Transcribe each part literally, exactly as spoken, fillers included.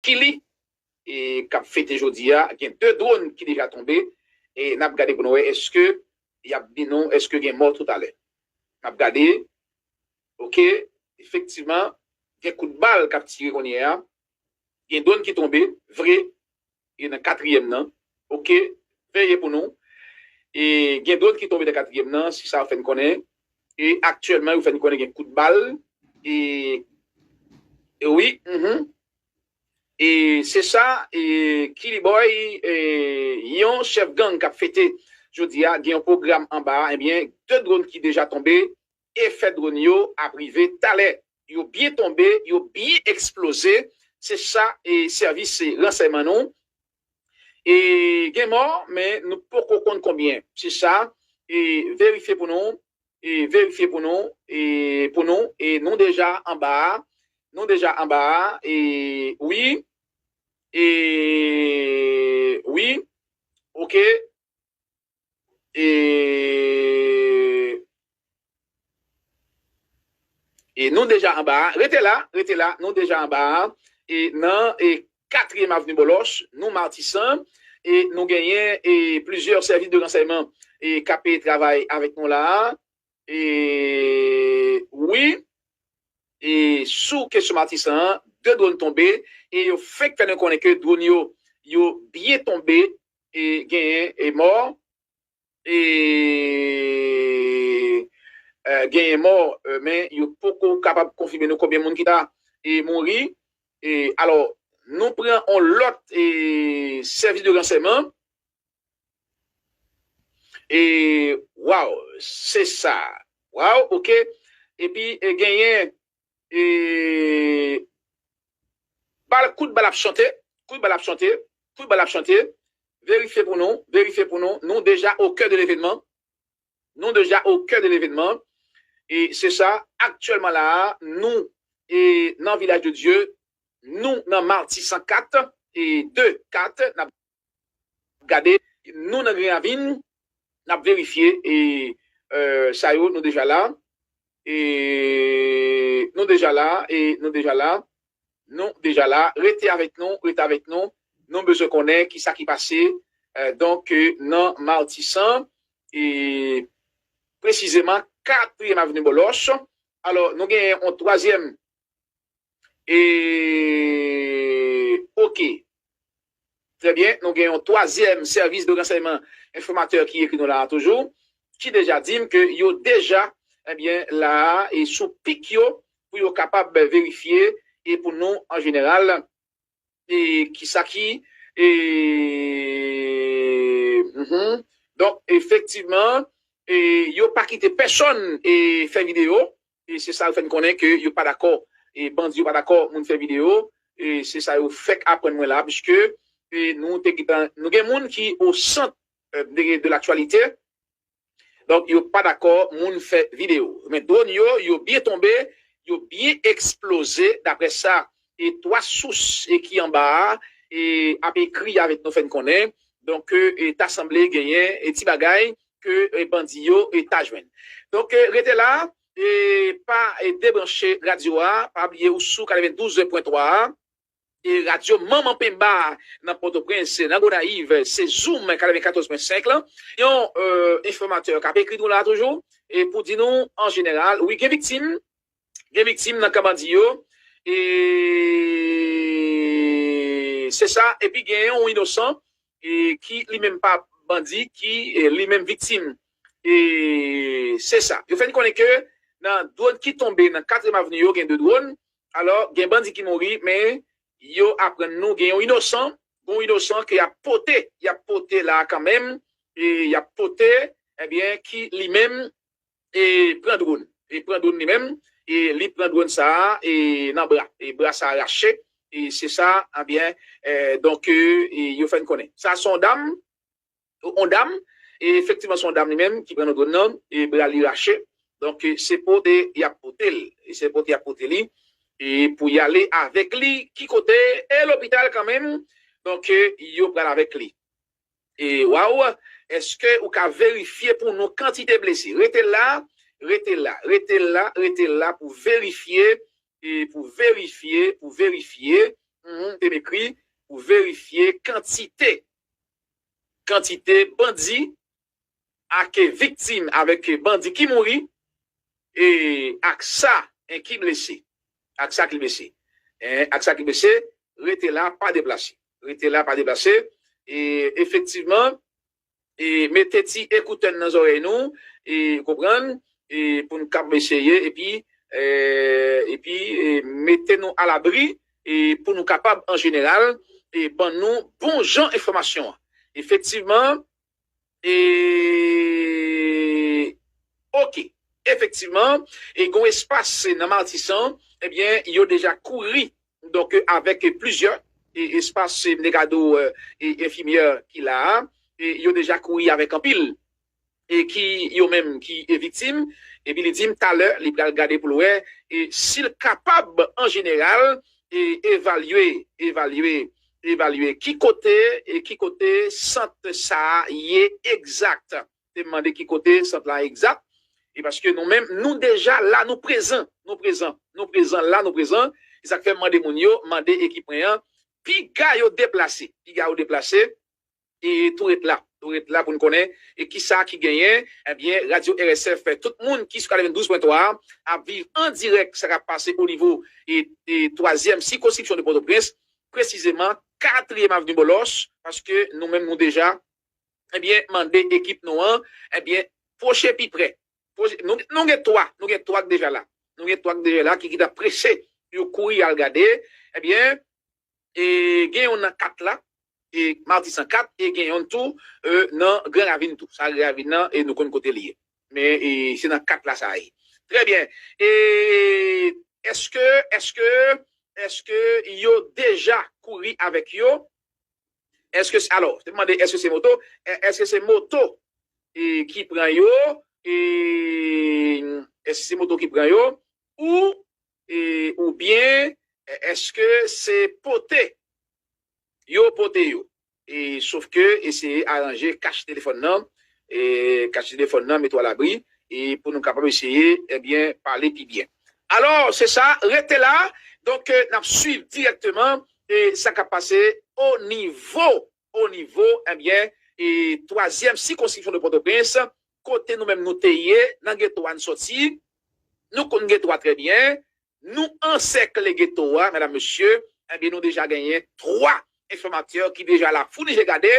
Kili, e, k ap fete jodi a. Gen de dwòn ki deja tonbe. E n ap gade pou nou wè èske y ap di nou èske gen mò toutalè. N ap gade. Oke. Efektivman, gen kout bal k ap tire kounye a. Gen dwòn ki tonbe, vre. E nan katriyèm nan. Oke. Veye pou nou. E gen dwòn ki tonbe nan katriyèm nan, se sa yo fè n konnen. E aktyèlman, yo fè n konnen gen kout bal. E, e wi, mhm. E se sa, e Kili Boy, e yon chèf gang k ap fete jodi a, gen yon pwogram anba a, ebyen, de dwòn ki deja tonbe, efè dwòn yo ap rive talè. Yo byen tonbe, yo byen eksploze. Se sa, e sèvis, e ransèyman nou. E gen mò, men nou poko konn konbyen. Se sa, e verifye pou nou, e verifye pou nou, e pou nou, e nou deja anba a, nou deja anba a, e wi, e wi, oke, e, e nou deja anba a, rete la, rete la, nou deja anba a, e nan, e katriyèm avni Bòlòs, nou Matisan, e nou genyen, e plizyè sèvis de ransèyman, e k ap travay avèk nou la a, e wi, e sou kesyon Matisan an, de dwòn tonbe, e yo fenk fè nou konnen ke dwòn yo, yo byen tonbe, e genyen, e mò, e, e genyen mò, e, men yo poko kapab konfime nou konbyen moun ki ta, e mouri. E alò, nou pran yon lòt, e sèvis de ransèyman. E, waw, se sa. Waw, oke. Epi, e genyen, e bal, kout bal ap chante, kout bal ap chante, kout bal ap chante. Verifye pou nou, verifye pou nou. Nou deja au cœur de l'événement. Nou deja au cœur de l'événement. E se sa, aktyèlman la a, nou, e nan Vilaj de Dye, nou nan Matisan kat, e de kat, n ap gade, nou nan Gran Ravin, n ap verifye, e, e sa yo, nou deja la, e nou deja la, e nou deja la, nou deja la, rete avèk nou, rete avèk nou, nou bezwen konnen ki sa ki pase, e, donk, e, nan Matisan, e presizeman, katriyèm avni Bòlòs. Alò, nou genyen yon twazyèm, e, oke. Trè byen, nou gen yon twazyèm sèvis de ransèyman enfòmatè ki ekri nou la a toujou, ki deja di m ke yo deja, ebyen, la a, e sou pik yo, pou yo kapab verifye, e pou nou, an jeneral, e ki sa ki, e, mhm. Donk, efektivman, e yo pa kite pèsonn, e fè videyo, e se sa yo fè n konnen ke yo pa dakò, e bandi yo pa dakò moun fè videyo, e se sa yo fèk aprann mwen la, piske, e nou te gentan, nou gen moun ki o sant, e, de, de laktyalite, donk yo pa dakò moun fè videyo. Men dwòn yo, yo byen tonbe, yo byen eksploze, daprè sa, e twa sous, e ki anba a, e ap ekri avèk nou fè n konnen. Donk, e, e ta sanble genyen, e ti bagay ke, e, bandi yo, e ta jwenn. Donk, e, rete la, e pa, e, debranche radyo a, pa bliye ou sou katrevendouz pwen twa a, e radyo Manman Penba nan Pòtoprens, nan Gonayiv, se Zoom katrevenkatòz pwen senk lan. Yon, e, enfòmatè k ap ekri nou la toujou, e pou di nou, an jeneral, wi, gen viktim, gen viktim nan kan bandi yo, e se sa, epi gen yon inosan, e ki li menm pa bandi, ki, e, li menm viktim. E se sa. Yo fè n konnen ke nan dwòn ki tonbe nan katriyèm avni yo, gen de dwòn. Alò, gen bandi ki mouri, men yo aprann nou gen yon inosan, gen yon inosan ke y ap pote, y ap pote la kanmenm, e y ap pote, ebyen, ki li menm, e pran dwòn. E pran dwòn li menm, e li pran dwòn sa a, e nan bra. E bra sa a rache, e se sa, ebyen, e, donk, e, e yo fè n konnen. Sa se yon dam, yon dam, e efektivman se yon dam li menm ki pran nan dwòn nan, e bra li rache. Donk, e se pote y ap pote l. E se pote y ap pote li, e pou y ale avèk li, ki kote, e lopital kanmenm. Donk, e yo pral avèk li. E waw, èske ou ka verifye pou nou kantite blese? Rete la, rete la, rete la, rete la pou verifye, e pou verifye, pou verifye. mhm, te ekri pou verifye kantite, kantite bandi ak viktim, avèk bandi ki mouri, e ak sa, en, ki blese. Ak sa ki blese. En, ak sa ki blese, rete la, pa deplase. Rete la, pa deplase. E efektivman, e mete ti ekoutè n nan zòrèy nou, e konprann, e pou n kab eseye, epi, e, epi, e mete nou alabri, e pou nou kapab, an jeneral, e ban nou bon jan enfòmasyon an. Efektivman, e, oke, efektivman, e gon espas nan Matisan, ebyen, yo deja kouri, donk, avèk plizyè, e, espas, e, m te ka di w, e, e, enfimyè ki la a, e, yo deja kouri avèk anpil, e ki yo menm ki, e, viktim, epi li di m talè, li pral gade pou l wè, e si l kapab, an jeneral, e, evalye, evalye, evalye ki kote, e ki kote sant sa a ye egzak. Te mande ki kote sant la egzak, e paske nou menm, nou deja la, nou prezan, nou prezan, nou prezan la, nou prezan. Se sa k fè m mande moun yo, mande ekip mwen an, piga yo deplase, piga yo deplase, e tou ret la, tou ret la pou n konnen, e kisa ki genyen, ebyen, Radyo R S F, tout moun ki sou katrevendouz pwen twa a, ap viv an dirèk sa k ap pase o nivo, e, e twazyèm sikonskripsyon de Pòtoprens, presizeman, katriyèm avni Bòlòs, paske nou menm, nou deja, ebyen, mande ekip nou an, ebyen, pwoche pi prè. Pwoche, nou, nou gen twa, nou gen twa k deja la. Nou gen twa k deja la ki, ki t ap prese pou yo kouri al gade. Ebyen, e gen yon nan kat la, e Matisan kat, e gen yon tou, e, nan Gran Ravin tou. Sa Gran Ravin nan, e nou konn kote li ye. Men, e, se nan kat la sa ye. Trè byen. E èske, èske, èske yo deja kouri avèk yo? Èske se, alò, te mande, èske se moto? È-, èske se moto, e, ki pran yo? E, èske se moto ki pran yo? Ou, e, oubyen, è-, èske se pote yo pote yo? E, sof ke eseye aranje kach telefòn nan, e, kach telefòn nan, mete w alabri, e pou nou kapab eseye, ebyen, pale pi byen. Alò, se sa, rete la. Donk, e, n ap swiv dirèkteman, e, sa k ap pase o nivo, o nivo, ebyen, e, twazyèm sikonskripsyon de Pòtoprens, kote nou menm nou te ye, nan geto a n sòti, nou konn geto a trè byen, nou ansèkle geto a, medam, mesye, ebyen, nou deja genyen twa enfòmatè ki deja la founi je gade,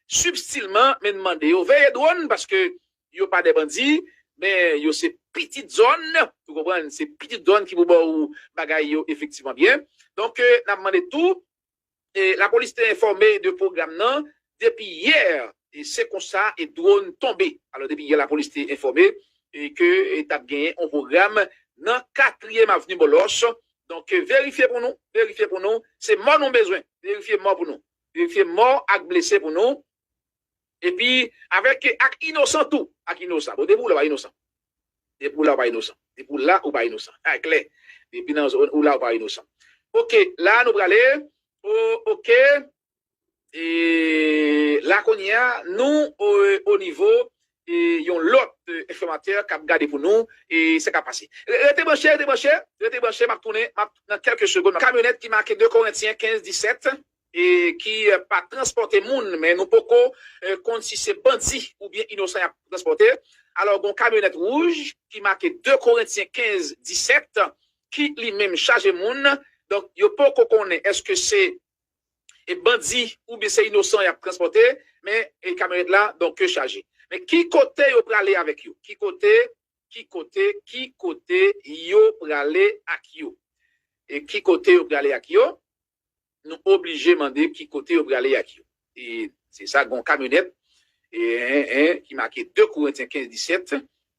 sibtilman, men n mande yo veye dwòn, paske yo pa de bandi, men yo se pitit zòn, ou konprann, se pitit zòn ki pou ba ou bagay yo efektivman byen. Donk, e, n ap mande tou, e, lapolis te enfòme de pwogram nan depi yè, e se konsa, e dwòn tonbe. Alò, depi yè, lapolis te enfòme, e ke, e t ap genyen yon pwogram nan katriyèm avni Bòlòs. Donk, e, verifye pou nou, verifye pou nou. Se mò nou bezwen. Verifye mò pou nou. Verifye mò ak blese pou nou. Epi, avèk, ak inosan tou. Ak inosan. Bon, depi w la, w pa inosan. Depi w la, w pa inosan. Depi w la, ou pa inosan. A, klè. Depi nan zòn ou la, ou pa inosan. Oke, la, nou prale. O, oke. E la kounye a, nou o, o nivo, e, yon lòt, e, enfòmatè k ap gade pou nou, e sa k ap pase. Re-, rete branche, rete branche, rete branche, m ap tounen, m ap nan kèlke segonn. Kamyonèt ki make de Korentyen kenz disèt, e ki, e, pa transpòte moun, men nou poko, e, konn si se bandi oubyen inosan y ap transpòte. Alò, gon kamyonèt wouj ki make de Korentyen kenz disèt, ki li menm chaje moun. Donk, yo poko konnen èske se e bandi oubyen se inosan y ap transpòte, men, e kamyonèt la, donk, yo chaje. Men ki kote yo prale avèk yo? Ki kote, ki kote, ki kote yo prale ak yo? E ki kote yo prale ak yo? Nou oblije mande ki kote yo prale ak yo. E se sa, gon kamyonèt, e, en, en, ki make de Korentyen kenz disèt,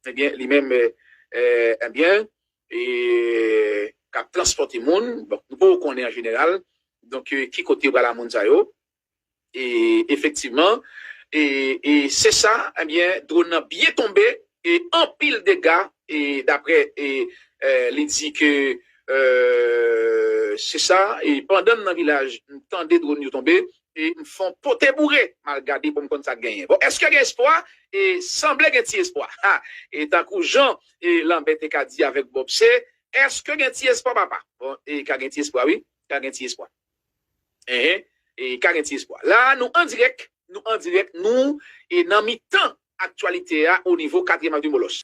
ebyen, li menm, e, e, ebyen, e, k ap transpòte moun. Bon, nou poko konnen an jeneral. Donk, e, ki kote yo pral a moun sa yo? E, efektivman, e, e se sa, ebyen, dwòn nan byen tonbe, e anpil dega, e daprè, e, e, li di ke, e, se sa, e pandan m nan vilaj, m tande dwòn yo tonbe, e m fè yon pote boure, m al gade pou m konn sa k genyen. Bon, èske gen espwa? E sanble gen ti espwa. Ha! E tankou jan, e Lanbè te ka di avèk Bòb, se, èske gen ti espwa, papa? Bon, e ka gen ti espwa, wi. Ka gen ti espwa. Enhen, e ka gen ti espwa. La, nou an dirèk, nou an dirèk, nou e nan mitan aktyalite a o nivo Katriyèm Avni Bòlòs.